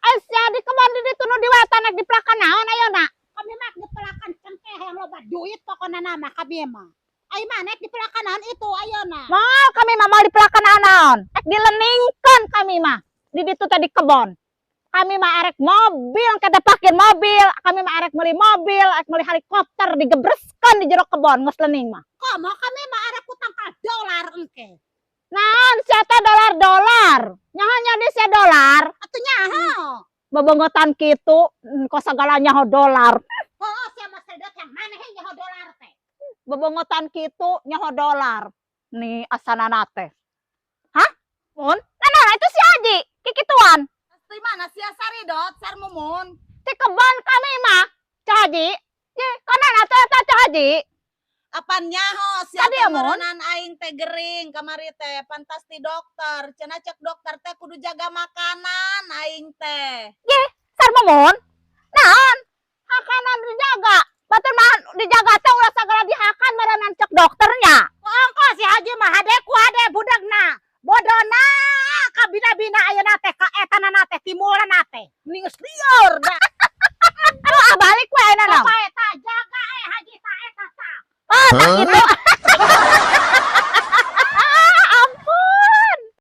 Ai sia di kebon di ditu nu diwetan rek dipelakan naon ayeuna? Kami mah dipelakan cengkeh yang loba duit pokona nama kami mah. Ai maneh dipelakan naon itu ayeuna? Moal, kami mah moal dipelakan naon. Rek dileningkeun kami mah. Di ditu teh di kebon. Kami mah arek mobil, kata parkir mobil, kami mah arek meuli mobil, arek meuli helikopter digebreskeun di jero kebon geus lening mah. Komo kami mah arek ku tangkal dolar engke. Naon sia teh dolar-dolar? Nyaho nya di sia dolar? Atuh nyaho. Bebonggotan kitu, kok sagala nyaho dolar. Oh, sia mah sedot yang maneh nyaho dolar teh. Bebonggotan kitu nyaho dolar. Nih asanana teh. Hah? Mun? Nah, nah, itu si Haji, kikituan. Di mana sia saridot sar Mumun? Di kebon kami mah, Cak Haji. Ye, kana atuh eta Cak Haji. Apan nyaho sia Tadi teh ya, Mun? Meureunan aing teh gering kamari teh pantas ti dokter. Cenah cek dokter teh kudu jaga makanan aing teh. Sar Mumun. Naon? Makanan dijaga. Batur mah dijaga teh ulah sagala dihakan meureunan cek dokternya. Ongko si Haji mah hade ku hade budakna. Bodona kabina-bina ayeuna teh ka etana teh timulna teh. Mending geus lieur da. Ah, balik we ayeuna naon. Bapak eta jaga eh Haji ta eta ta. Ah, tak gitu.